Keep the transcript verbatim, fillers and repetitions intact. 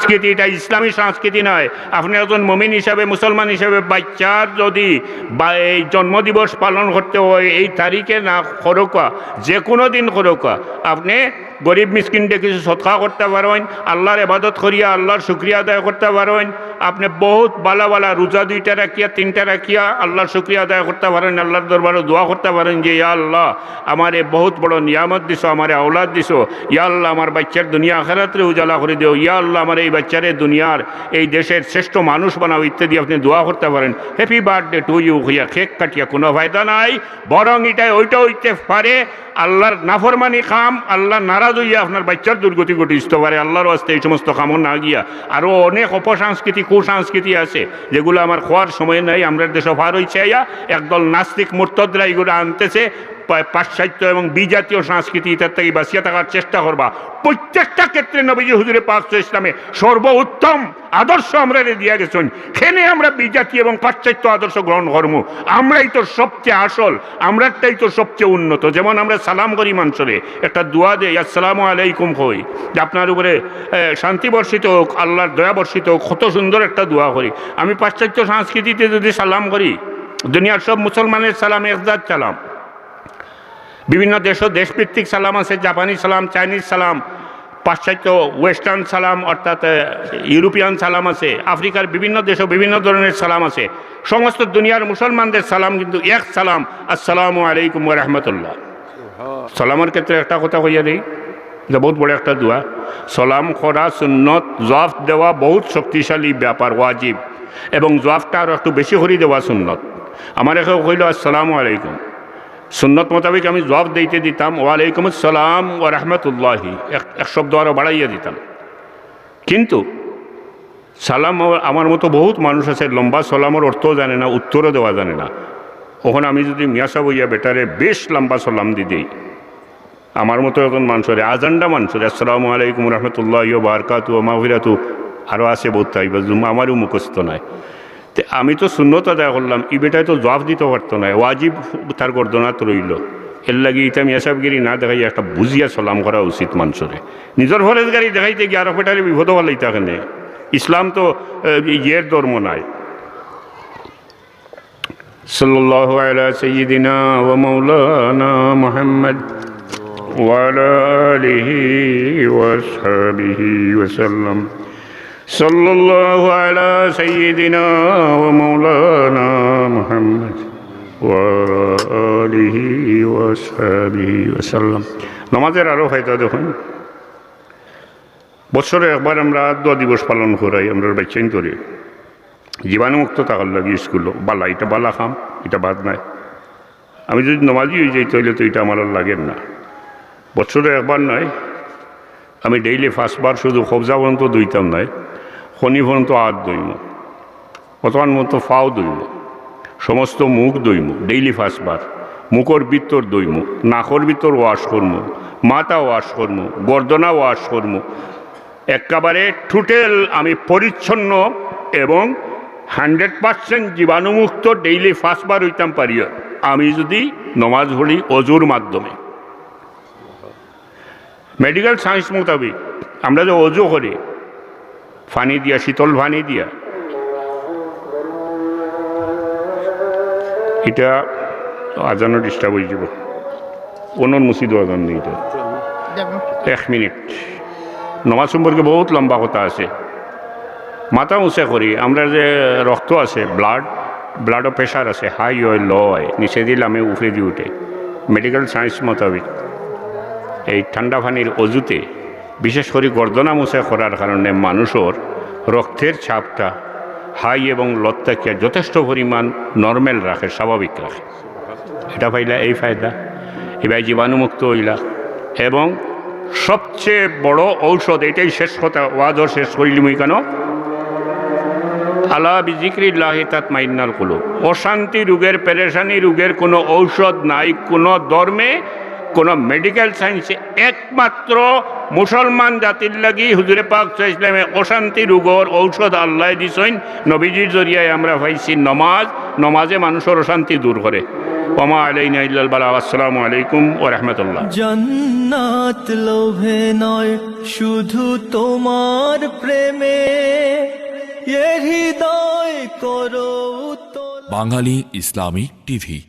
সংস্কৃতি, এটা ইসলামী সংস্কৃতি নয়। আপনি একজন মুমিন হিসাবে, মুসলমান হিসাবে, বাচ্চার যদি বা এই জন্মদিবস পালন করতে হয় এই তারিখে না করউক্কা, যে কোনো দিন করউক্কা, আপনি গরিব মিসকিনরে কিছু সদকা করতা পারইন, আল্লাহর ইবাদত করিয়া আল্লাহর শুকরিয়া আদায় করতা পারইন। আপনি বহুত বালা বালা রোজা দুইটা রাখিয়া, তিনটা রাখিয়া আল্লাহর শুকরিয়া আদায় করতা পারইন, আল্লাহর দরবারো দোয়া করতা পারইন যে, "ইয়া আল্লাহ, আমারে বহুত বড় নিয়ামত দিছো, আমারে আওলাদ দিছো। ইয়া আল্লাহ, আমার বাচ্চার দুনিয়া আখেরাতরে উজালা করি দেও। ইয়া আল্লাহ, আমার এই বাচ্চারে দুনিয়ার, এই দেশের শ্রেষ্ঠ মানুষ বানাও" ইত্যাদি আপনি দোয়া করতা পারইন। Happy birthday to you কইয়া কেক কাটিয়া কোনো ফায়দা নাই, বরং ইটায় ওইটা অইতে পারে আল্লাহর নাফরমানি কাম, আল্লাহ নারাজ অইয়া আপনার বাচ্চার দুর্গতি ঘটিত পারে। আল্লাহর ওয়াস্তে এই সমস্ত কামো না গিয়া আরও অনেক অপসংস্কৃতি, কুসংস্কৃতি আছে, যেগুলা আমার কওয়ার সময় নাই। আমরার দেশো ফার অইছে আইয়া একদল নাস্তিক মুরতাদরা ইগুলা আনতেছে, পা-, পাশ্চাত্য এবং বিজাতীয় সংস্কৃতি, ইতার থাকি বাঁচিয়া থাকার চেষ্টা করবা। প্রত্যেকটা ক্ষেত্রে নবীজি হুজুরে পাক সাল্লাল্লাহু আলাইহি ওয়াসাল্লামে সর্বোত্তম আদর্শ আমরারে দিয়া গেছইন। কেনে আমরা বিজাতি এবং পাশ্চাত্য আদর্শ গ্রহণ করমু? আমরাই তো সবচেয়ে আসল, আমরারটাই তো সবচেয়ে উন্নত। যেমন আমরা সালাম করি মানষরে, একটা দোয়া দেই, "আসসালামু আলাইকুম" কই, যে আপনার উপরে, এ, শান্তি বর্ষিত হোক, আল্লাহর দয়া বর্ষিত হোক, কত সুন্দর একটা দোয়া করি। আমি পাশ্চাত্য সংস্কৃতিতে যদি সালাম করি, দুনিয়ার সব মুসলমানের সালাম এক জাত সালাম, বিভিন্ন দেশো দেশভিত্তিক সালাম আছে, জাপানি সালাম, চাইনিজ সালাম, পাশ্চাত্য ওয়েস্টার্ন সালাম, অর্থাৎ, এ, ইউরোপিয়ান সালাম আছে, আফ্রিকার বিভিন্ন দেশো বিভিন্ন ধরনের সালাম আছে। সমস্ত দুনিয়ার মুসলমানদের সালাম কিন্তু এক সালাম, "আসসালামু আলাইকুম ওয়া রাহমাতুল্লাহ।" সালামর ক্ষেত্রে একটা কথা কইয়া দেই, এটা বহুত বড় একটা দোয়া। সালাম করা সুন্নত, জবাব দেওয়া বহুত শক্তিশালী ব্যাপার, ওয়াজিব, এবং জবাবটা আরো একটু বেশি করি দেওয়া সুন্নত। আমারে কেউ কইলো, "আসসালামু আলাইকুম", সুন্নত মোতাবেক আমি জবাব দিতে দিতাম, "ওয়ালাইকুম আসসালাম ওয়া রাহমাতুল্লাহি", এক, এক শব্দ আরো বাড়াইয়া দিতাম। কিন্তু সালাম, আমার মতো বহুত মানুষ আছে, লম্বা সালামর অর্থও জানে না, উত্তরও দেওয়া জানে না। অখন আমি যদি মিয়া সাব অইয়া বেটারে বেশ লম্বা সালাম দি দেই, আমার মতো একজন মানষরে, আজান্ডা মানষরে, "আসসালামু আলাইকুম রহমতুল্লাহ ওয়া বারাকাতু ওয়া মাগফিরাতু", আরো আছে বহুত তাই, আমারও মুখস্থ নাই। তে আমি তো সুন্নত আদায় করলাম, ই বেটায় তো জবাব দিতে পারতো না, ওয়াজিব তার গর্দনাত রইলো। এর লাগি ইতা মিয়া সাবগিরি না দেখাইয়া একটা বুঝিয়া সালাম করা উচিত মানষরে। নিজর ফরেজগারি দেখাইতে গিয়া আরো বেটারে বিপদো ফালাইতা কেনে? ইসলাম তো, এ, ইয়ের ধর্ম নায়। সাল্লাল্লাহু আলা সাইয়্যিদিনা ওয়া মাওলানা মুহাম্মদ ওয়া আলা আলিহি ওয়া আসহাবিহি ওয়া সাল্লাম। সাল্লাল্লাহু আলা সাইয়্যিদিনা ওয়া মাওলানা মুহাম্মদ ওয়া আলা আলিহি ওয়া আসহাবিহি ওয়া সাল্লাম। নামাজের আরো ফায়দা দেখুন। বছরে একবার আমরা আত ধোয়া দিবস পালন করাই, আমরা বাইচ্চাইন্তরে জীবাণুমুক্ত থাকার লাগি স্কুলো। বালা, ইটা বালা কাম, ইটা বাদ নাই। আমি যদি নমাজি অই যাই, তাইলে তো ইটা আমার আর লাগের না। বছরে একবার নয়, আমি ডেইলি পাঁচবার শুধু কবজা পর্যন্ত ধুইতাম নায়, খনি পর্যন্ত আত ধুইমু, বর্তমান মতো পাও ধুইমু, সমস্ত মুখ ধুইমু, ডেইলি পাঁচবার। মুখর ভিতর ধুইমু, নাকর ভিতর ওয়াশ করমু, মাথা ওয়াশ করমু, গর্দনা ওয়াশ করমু। একেবারে টোটাল আমি পরিচ্ছন্ন এবং হান্ড্রেড পার্সেন্ট জীবাণুমুক্ত ডেইলি পাঁচবার অইতাম পারি, আমি যদি নমাজ পড়ি অজুর মাধ্যমে। মেডিকেল সায়েন্স মোতাবেক আমরা যে অজু করি পানি দিয়া, শীতল পানি দিয়া, ইটা আজানো ডিস্টার্ব অই যাব। অনর মসজিদও আজান নেই ইটা। এক মিনিট, নমাজ সম্পর্কে বহুত লম্বা কথা আছে। মাথা উঁচা করি, আমরা যে রক্ত আছে, ব্লাড, ব্লাডও প্রেশার আছে, হাই হয়, লো হয়, নিচেদি লামে উপরেদি উঠে। মেডিকেল সায়েন্স মোতাবেক এই ঠান্ডা পানির অজুতে, বিশেষ করি গর্দনা মুছে করার কারণে মানুষর রক্তের চাপটা হাই এবং লোত থাকিয়া যথেষ্ট পরিমাণ নরমাল রাখে, স্বাভাবিক রাখে। এটা পাইলা এই ফায়দা, এবার জীবাণুমুক্ত হইলা। এবং সবচেয়ে বড় ঔষধ, এটাই শেষ কথা, ওয়াজও শেষ করিলিমু কেন, আলা বিজিক্রিল্লাহি তাতমাইন্নাল কুলুব। অশান্তি রোগের, পেরেশানি রোগের কোনো ঔষধ নাই, কোনো ধর্মে, কোনো মেডিকেল সায়েন্সে। একমাত্র মুসলমান জাতির লাগি হুজুরে পাক সাল্লাল্লাহু আলাইহি ওয়াসাল্লামে অশান্তি রোগর ঔষধ আল্লাহ দিছইন, নবীজির জরিয়ায় আমরা পাইছি নমাজ। নমাজে মানুষর অশান্তি দূর করে। ওমা আলাইনা ইল্লাল বালাগ। আসসালামু আলাইকুম ওয়া রাহমাতুল্লাহ। জান্নাত লোভে নয়, শুধু তোমার প্রেমে, এ হৃদয় করো উতলা। বাঙালি ইসলামিক টিভি।